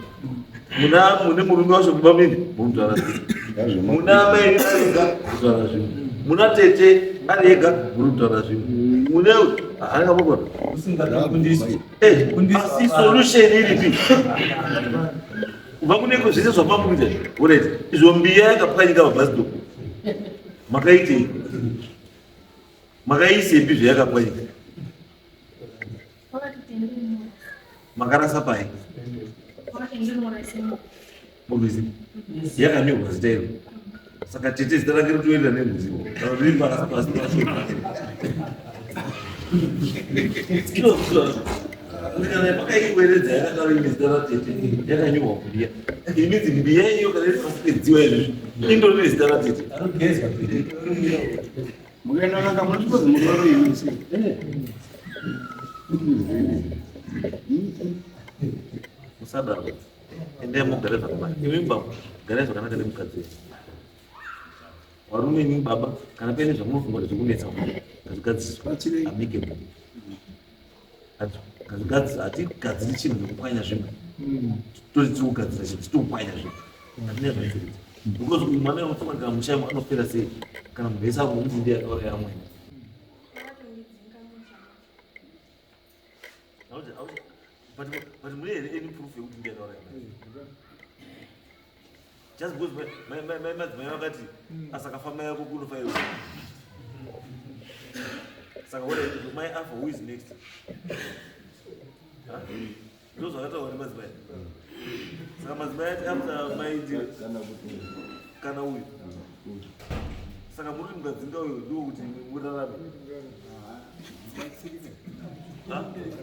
muna mune murume wacho baba mini muri mutaura zvinhu muna amai ari ega mutaura zvinhu muna tete ari ega muri mutaura zvinhu mune anenge eh, asi solution iripi kubva kune zvese zvamakuita orit izvo mbiya yakapwanyika pabhasitop makaitei makaiisepi zvayakapwanyika makarasa pai murwizi yakanyorwa zita iro saka tete zita rake ritoenda nembuzi kana riri parasa pasi kana makaiweredza yakadaro ine zita ratete yakanyorwa kudiya imidzi mbiya iyo kana iri pasi pedziwa izvizvi indori nezita ratete Mukaenda nanga munotozi mutoro imi sei? Musadaro. Endai mugare zvakanaka. Imi baba, garai zvakanaka nemukadzi wenyu. Varume imi baba, kana paine zvamunofunga kuti zvikunetsa ngazvigadziriswe. Amicable. Hatigadziri chinhu nekupwanya zvinhu. Toti tiri kugadzira chinhu, tiri kupwanya zvinhu. Hatina zvatiri. Because uyu mwana unofunga kana musha anopera sei kana munhu wese akunzi ndiye akauraya amwene. But but mune here any proof yekuti ndiye akauraya amwene? Just because mai madzimai vakati asakafa mai yako kunofa iwe. Saka what mai afa who is next? Huh? Ndozvakataurwa nemadzimai. Saka madzimai ati after mai kana uyu. Saka muri mukadzinga uyu ndiwo kuti murarame.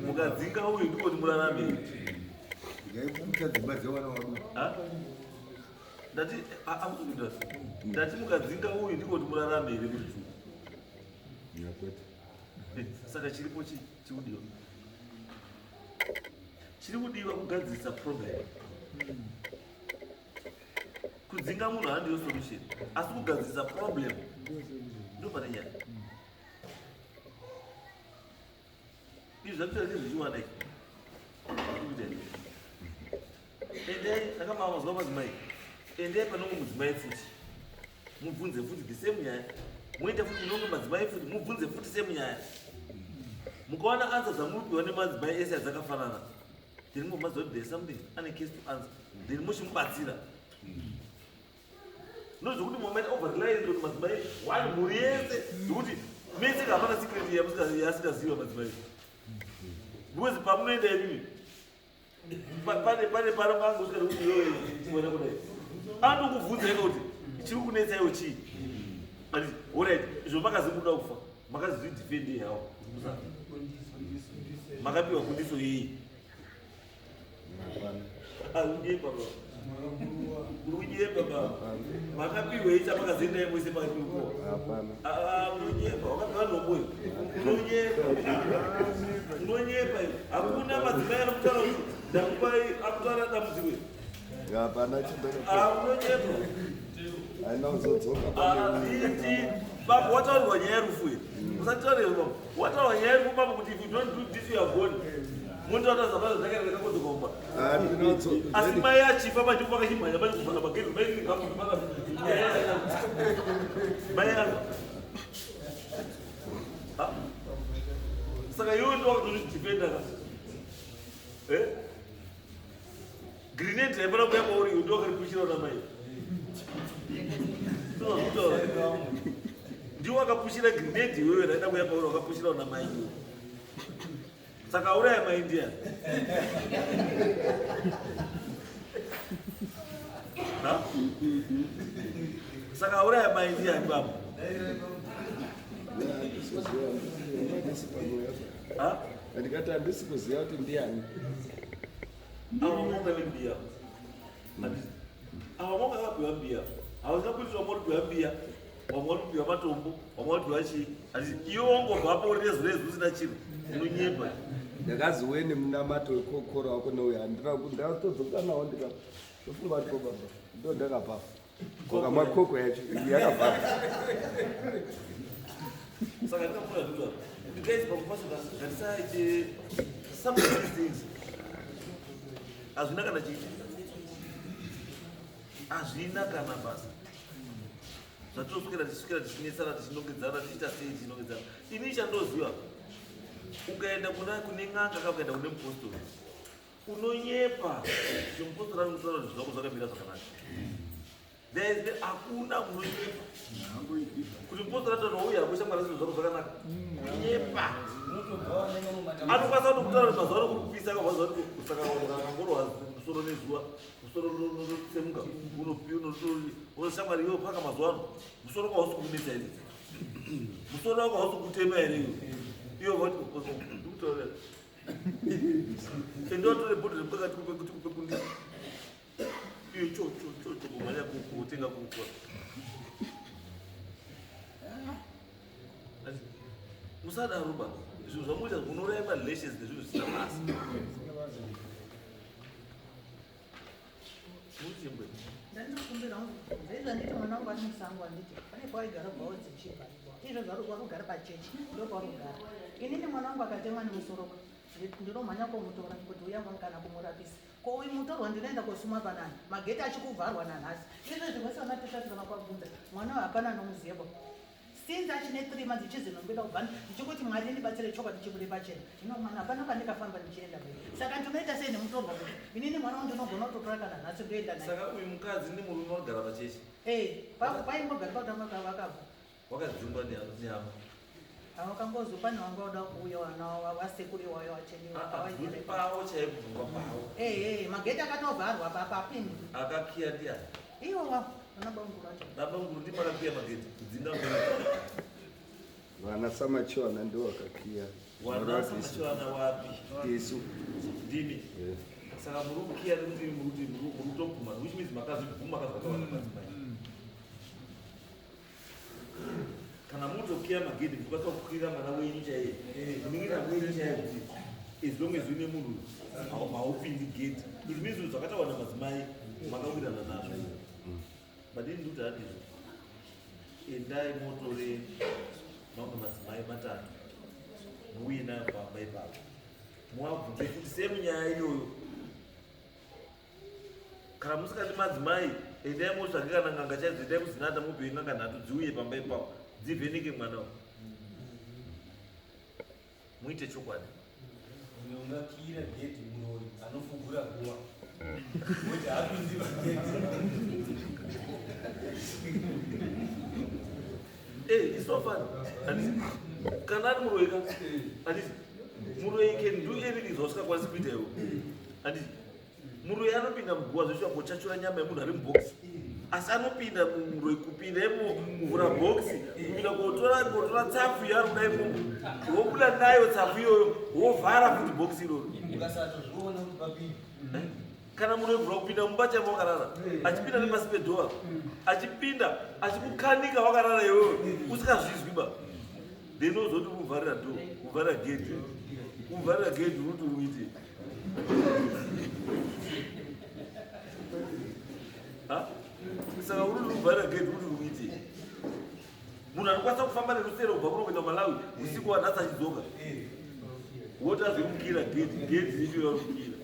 Mukadzinga uyu ndiko kuti murarame. Ndati akuzopindura. Ndati mukadzinga uyu ndiko kuti murarame here kuti. Saka chiripo chii chikudiwa? Chiri kudiwa kugadzirisa problem. Kudzinga munhu handiyo solution, asi kugadzirisa problem ndo pane nyaya. Izvi zvatoita ndezvechiwana izvi. Endai ndakamava madzimai. Endai panongo mudzimai futi. Mubvunze futi the same nyaya. Moenda futi munongo madzimai futi mubvunze futi same nyaya. Mukaona answer dzamuri kupiwa nemadzimai ese adzakafanana. Then mumaziva kuti there is something ane case to answer. Then mochimubatsira. No zvekuti mamaita over reliant on madzimai one mhuri yese zvekuti mese hapana secret yamusingaziva madzimai. Because pamunoenda imimi pane pane pane pano pangosvika nekuti iwewe chimwana kudai anokubvunza ega kuti Chiri kunetsa iwo chii? Alright, izvo makazi kuda kufa. Makazi zvidefend hawo. Makapiwa kundiso yei? Unyepa baba. Unyepa baba. Makapiwa icha makazoenda imwe sepakati uko. Hapana. Ah, unonyepa, wakapiwa nhombo iyo. Unonyepa. Unonyepa iwe. Hakuna madzimai anokutaura kuti ndakupai akutaura dambudziko iri. Hapana chindakapiwa. Ah, unonyepa. Haina kuzodzoka Ah, pane iti baba wataurirwa nyaya yerufu iyi. Usataurire baba. Wataurwa nyaya yerufu baba kuti if you don't do this you are gone. Montaura zvabanza zvakaita ndakakodzoka kumba. Ah, ndinodzoka. Asi mai achifa manje vakachimhanya manje kuvhara magedhi mai vaka mai afa. Ah. Saka iwe ndiwo wakutozvidefenda ka. Eh? Grenade raifana kuuya kwauri iwe ndiwo wakaripushira una mai. Ndiwo wakapushira grenade iwewe raida kuuya kwauri wakapushira una mai iwe. Saka auraya mai ndiani? Ha? Saka auraya mai ndiani baba? Ha? Ndikati handisi kuziva kuti ndiani. Ava monga nembiya. Ava monga vakapiwa mbiya. Havasina kuitira vamwe vanopiwa mbiya, vamwe vanopiwa matombo, vamwe vanopiwa chii. Handiti iwe wangobva apo uri rezu rezu usina chinhu. Unonyepa. Ndakazi uye nemunamato wekokora wako neuya handina ndakatodzoka nawo ndikatofunga kuti ko baba ndo ndakabva kokamwa koko yacho yakabva. Saka ndinofuna kutaura kuti guys pakupasuka ngatisaite some of these things. Hazvina kana chii. Hazvina kana basa. Zvatoswera tichiswera tichinetsana tichinongedzana tichiita sei tichinongedzana. Ini chandoziva ukaenda kuna kune n'anga kana ukaenda kune mupostori unonyepa kuti mupostori anotaura kuti zvako zvakamira zvakanaka. There is the hakuna unonyepa kuti mupostori ataura uya hakushamwari zvinhu zvako zvakanaka. Kunyepa. Anokwanisa kutokutaura kuti mazuva ano kuri kupisa akabva kuti saka wakangorohwa musoro nezuva musoro unotsemuka unoshamwari iwe paka mazuva ano musoro wako hausi kukunetsa here musoro wako hausi kutema here iwe iwe vati ndikutaurira ende watore bhodho remukaka tikupe kuti kupe kundi iyo cho cho cho cho kumhanya kutenga kukwa musadaro ba zvinhu zvamuita unouraya marelations nezvinhu zvisina basa. Muchimbwe. Ndandikumbira hangu zvaizvo handiti mwana wangu ari musango handiti pane pawaigara bvawo dzichibva izvo zvauri kugara pachechi ndo pauri kugara inini mwana wangu akatemwa nemusoro ndinomhanya komutora kuti uya mwana kana kumurapisa ko uyu mutorwa ndinoenda kosuma panani mageti achikuvharwa nanhasi izvo zvimwe sona tisati kana kwabvunza mwana uyu hapana anomuziva since achine 3 months ichizinongwida kubva ndichikuti mwari ndibatsire chokwadi chibude pachena hino mwana hapana kwandikafamba ndichienda mberi saka ndinoita sei nemutorwa uyu inini mwana wangu ndinogona kutotora kana nhasi ndoenda naye Saka uyu mukadzi nemurume vagara pachechi Eh, paimbogara pakutanga vakabva wakadzingwa nehama. Havakangozo pane wanga wada kuuya wana wasekuru iwayo wacheniwa Kuti pavo chaipo pamba pavo. Eh eh mageti akatovharwa papa apindi. Akakiya ndiani? Iwo wa vana banguru vacho. Baba nguru ndipo akakiya mageti kudzinga Vana Samachiwana ndiwo vakakiya. Wana Samachiwana wapi? Isu. Ndimi. Saka muri kukiya nekuti muri kuti muri kutobvuma which means makazvibvuma akazvakawana madzimai. Kana mutokiya magedhi mukwanisa kukwira mwana wenyu chaiye munin'ina wenyu chaiye kuti as long as uine munhu haupindi gedhi it means kuti zvakataurwa namadzimai makawirana nazvo but ini ndikuti handizvo endai motore mamwe madzimai matatu muuye nayo pamba ipapo muabvunze futi same nyaya iyoyo kana musikati madzimai endai motsvage kana n'anga chaidzo endai kuzinata mupiwe n'anga nhatu dziuye pamba ipapo dzivheneke mwana uyu muite chokwadi Unongakira gate muroyi anofugura guva. Woti hapindi pagate. Eh, it's so funny. Handisi kana ari muroyi ka handisi muroyi can do anything zvausingakwanisi kuita iwe handisi muroyi anopinda muguva zveshuwa kochachura nyama yemunhu ari mubhokisi. Asi anopinda muroi kupinda imo kuvhura bhokisi kupinda kotora kotora tsafu yaari kuda imomo wobuda nayo tsafu iyoyo wovhara futi bhokisi iroro. Ukasatozviona kuti papinda. Kana munhu webvura kupinda mumba chaimo wakarara achipinda nepasi pedhoa achipinda achikukanika wakarara iwewe usikazvizwi ba then ozoti kuvharira do kuvharira gedhi kuvharira gedhi uti uite saka uri kuvharira gedhi uti uite munhu anokwanisa kufamba nerusero kubva kuno kuenda kumalawi usiku wanhasi achidzoka woti azomukira gedhi gedhi richo yaurikukira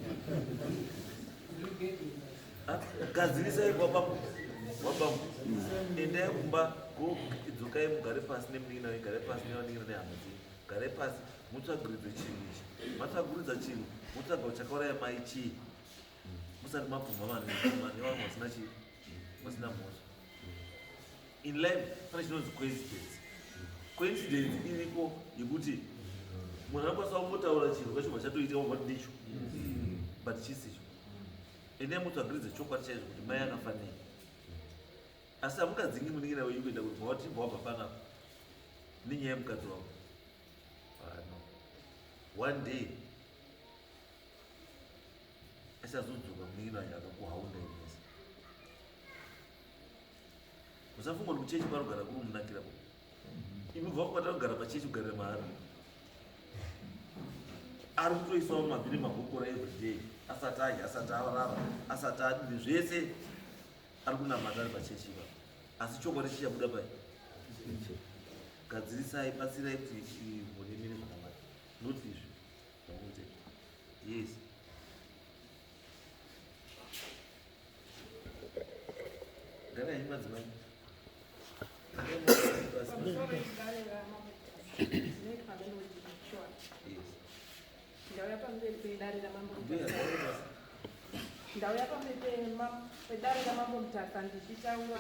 gadzirisai kwabambo wabambo endai kumba dzokai mugare pasi nemunin'ina wenyu garai pasi nevanin'ina nehama dzenyu garai pasi mutsvagiridze chinhu ichi matsvaguridza chinhu motsvaga kuti chakauraya mai chii musati mapumha vanhu nevamwe vasina chii vasina mhosva in life pane chinonzi coincidence coincidence iriko yekuti munhu anokwanisa kungotaura chinhu kachobva chatoitika wobva ndicho but chisicho endai mutsvagiridze chokwadi chaizvo kuti mai akafa nei asi hamukadzingi munin'ina wenyu kuenda kuti mawati bva wabva panapa nenyaya yemukadzi wako ah, no one day achazodzoka munin'ina wacho akakuhaunda imese musafunga kuti kuchechi kwanogara kuri munakira ko imi bva kubata kugara pachechi kugarira mahara ari kutoisawo mabvi nemagokora everyday asati adya asati arara asati adini zvese ari kunamata ari pachechi ipapo asi chokwadi chichabuda pai gadzirisai batsirai kuti mhuri imire zvakanaka not izvi zvamunoita yes Garai henyu madzimai. Ndauya pamberi pedare ramambo Ndauya pamberi pedare ramambo Mutasa ndichitaura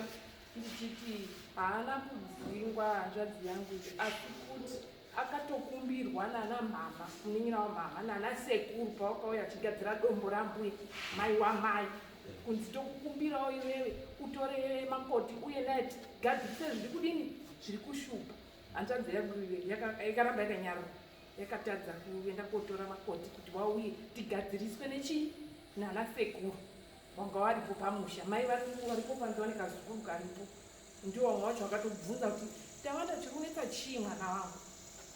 ndichiti haana kudzingwa hanzvadzi yangu asi kuti akatokumbirwa nana mhamha munin'ina wamhamha nana sekuru pawakauya achigadzira dombo rambuya mai wamai kunzi tokukumbirawo iwewe utore makoti uye naye tigadzirise zviri kudini zviri kushupa hanzvadzi yangu yakaramba yakanyarara yakatadza kuenda kotora makoti kuti wauye tigadziriswe nechii nana sekuru wanga waripo pamusha mai varipo panze vane kazukuru karipo Ndiwo vamwe vacho vakatobvunza kuti Tawanda chiri kunetsa chii mwana wangu?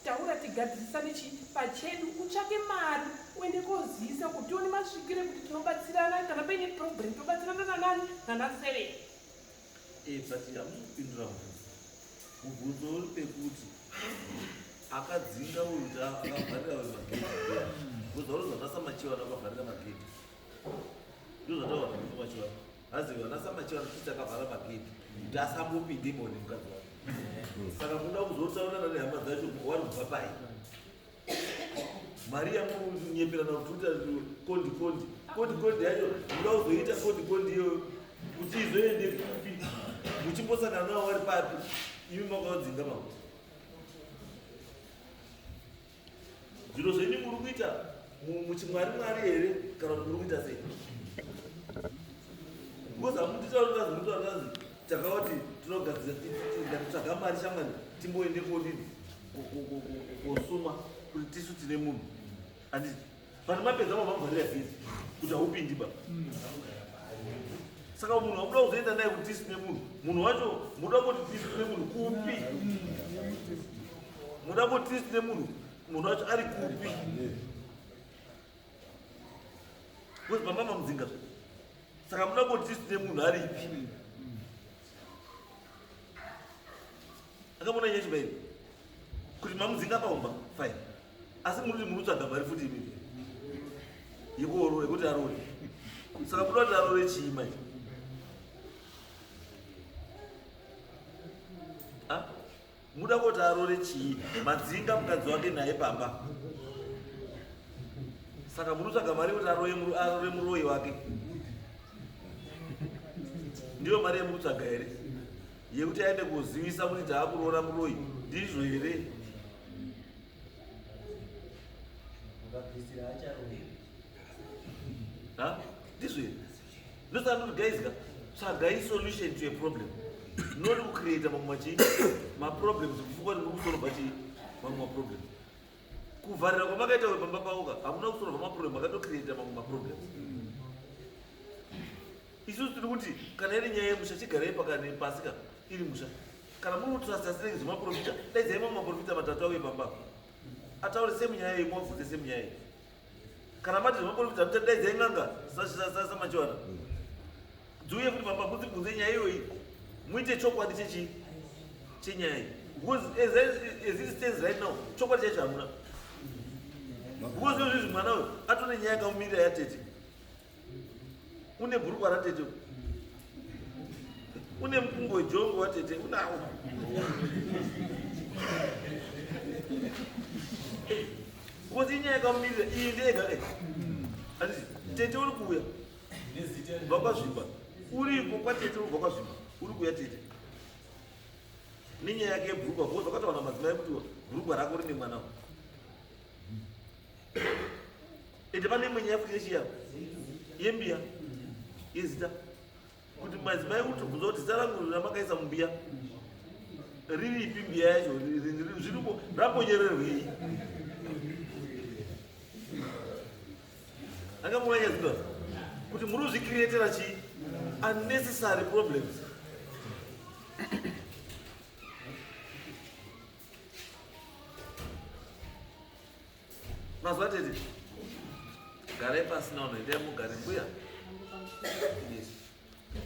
Taura tigadzirisane chii pachedu utsvake mari uende kozivisa kuti tione masvikiro ekuti tinobatsirana kana paine problem tobatsirana nanani nanaserei. Eh, but hamusi kupindura mubvunzo. Mubvunzo uri pekuti akadzinga uyu kuti akavharira uyu magedhi. Mubvunzo uri zvana Samachiwana akavharira magedhi. Ndozvataura naSamachiwana. Hanzi vana Samachiwana chii chakavhara magedhi kuti asambopinde imo nemukadzi wake. Saka munoda kuzotaurana nehama dzacho wari kubva pai? Mari yamunonyeperana kuti kondi kondi kondi kondi yacho munoda kuzoita kondi kondi iyoyo kuti izoende kupi muchimbosangana navo vari papi imi makavadzinga makuti Zviro zvenyu muri kuita muchimwari mwari here kana kuti muri kuita sei? Because hamutitauri kazi mutaura kazi takawati tinogadzira tikatsvaga mari shamwari timboende kodini kosuma kuti tisu tine munhu anditi pane mapedza mavavharira fees kuti haupindi ba saka munhu wamuda kuzoenda naye kuti tisu nemunhu munhu wacho muda kuti tisu nemunhu kupi muda kuti tisu nemunhu munhu wacho ari kupi because baba mamudzinga zve saka muda kuti tisu nemunhu aripi akamona nyaya chibairi kuti mamudzinga paumba fine asi muri kuti muri kutsvaga mari futi imimi yekuorora yekuti arore saka muda kuti arore chii manje ah? muda kuti arore chii madzinga mukadzi wake naye pamba saka muri kutsvaga mari yekuti arore muroyi wake ndiyo mari yemuri kutsvaga here yekuti aende kuzivisa kuti taakuroora muroyi ndizvo here ndizvo here ndosaka ndoti guys ka Tsvagai solution to a problem. Not kucreata mamwe machi maproblems kufuka kuti muri kusolva chii mamwe maproblems. Kuvharira kwamakaita uyo pamba pavo ka hamuna kusolva maproblem makatocreata mamwe maproblems. Isusu tiri kuti kana iri nyaya yemusha chigarai pakane pasi ka iri musha. Kana muri kutrusta sinenge zvemaprofita daidzai mamwe maprofita matatu auye pamba apa. Ataure same nyaya iyi muvabvunze same nyaya iyi. Kana mati zvemaprofita muchadaidzai n'anga samachiwana. Dziuye futi pamba mudzibvunze nyaya iyoyi muite chokwadi chechi chenyaya iyi. Because as, as it stands right now chokwadi chacho hamuna. Because izvozvi mwana uyu atone nyaya yakamumirira yatete. Une bhurukwa ratete. Une mupungo wejongo watete unawo. Because inyaya yakamumirira iyi ndeyega eh. Handiti tete uri kuuya kubva kwazvimba uriko kwatete uri kubva kwazvimba uri kuuya tete nenyaya yake yebhurukwa because wakataura madzimai kuti bhurukwa rako rine mwana ende pane imwe nyaya futi yechiya yembiya yezita kuti madzimai kutobvunza kuti zita rangu ramakaisa mumbiya riripi mbiya yacho zvirimo rambonyererwei anga muvanyaziva kuti muri kuzvikrietera chii unnecessary problems Mazwa tete. Garai pasi naona endai mugare mbuya. Yes.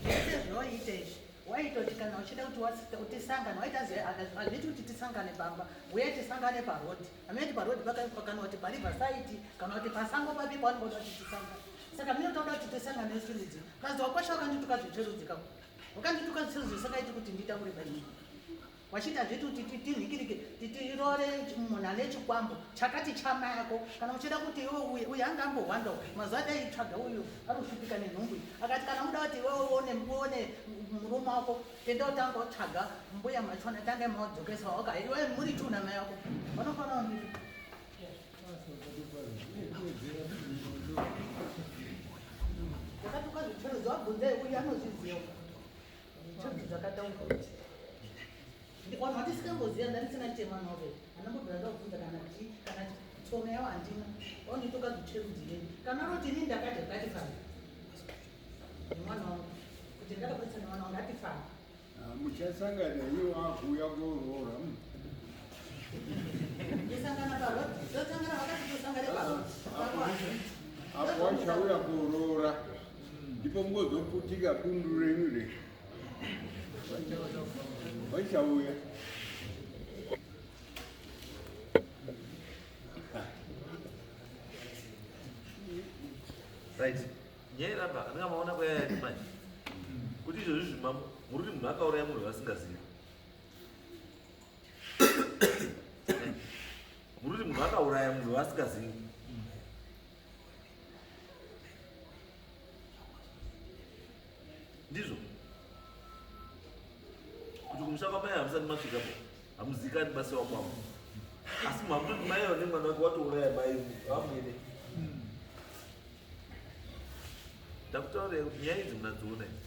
Zvese zvawaiita izvi waitoti kana uchida kuti tisangane waita hazviiti kuti tisangane pamba uye tisangane paroad amene paroad kana kuti pariver side kana kuti pasango papi pavanongoda kuti tisangane saka mine toda kuti tisangane nechirudzii kazi wakwasha wakandituka zvechirudzii kako wakandituka zvechirudzii sakaiti kuti nditaure painii Wachiti hazviiti kuti tinhikirike tiroore munhu ane chikwambo chakati chama yako kana uchida kuti iwe uye uye anga ambohwanda mazuva adai tsvaga uyu ari kushupika nenhumbu akati kana muda kuti iwe uone uone murume wako enda utanga utsvaga mbuya machona tanga mawadzokesa waka iwe muri tuna mai yako vanofanira kunditi ndakatuka zvichero zvabvunza uyu anozviziva Zvinhu zvakataurwa kuti vanhu vandisingamboziva ndandisina chitema nove andambobvira ndakubvunza kana ti kana tsono yavo handina vaunditoka zvicherudzirei kana roti ini ndakadya ngatifambe nemwana wangu kuti ndakabatisa nemwana wangu ngatifambe ah, muchasangana iwo akuuya koroora tosangana parodi tosangana vakati tosangane parodi apo achauya koroora ndipo mugozoputika bundu renyu re vachauya right nyaya iramba andinga maona kwayaya manje kuti izvozvi zvimamo muri kuti munhu akauraya munhu vasingazivi muri kuti munhu akauraya munhu vasingazivi ndizvo kuti kumusha kwamai hamusati masvikapo hamuzikani basi wakwavo asi mamutoti mai avo nemwana wake watouraya mai vamwene ndakutaurira kuti nyaya idzi munadziona idzi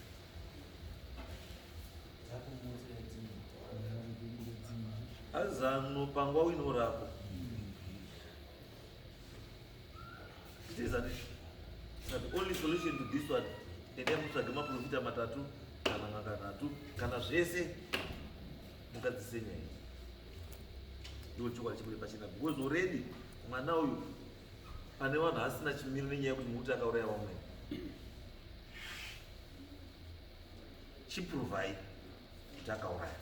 azano pangwa uinorako It is an issue. So the only solution to this one endai mutsvage maprofita matatu kana n'anga nhatu kana zvese mugadzise nyaya ndiwo chokwadi chibude pachena because already mwana uyu pane vanhu asina chimiro nenyaya yekuti mukuti akauraya vamweni chiprovai kuti akauraya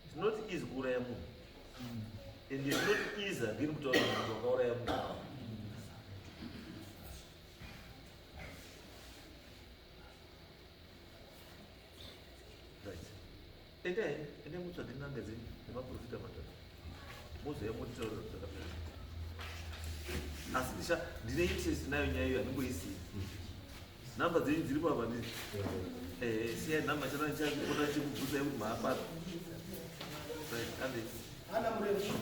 It's not easy kuuraya munhu and it's not easy again kutaura munhu wakauraya munhu right endai endai mutsvage n'anga dzenyu nemaprofita matatu mozouya motitaurira zvakamira asi ndisha ndine interest nayo nyaya iyo handimboisiyi Number dzenyu dziripo apa ndii? Eh, siyai number chana ndichapota chikubvunzai kuti maapata. Right, ande. Ana murefu.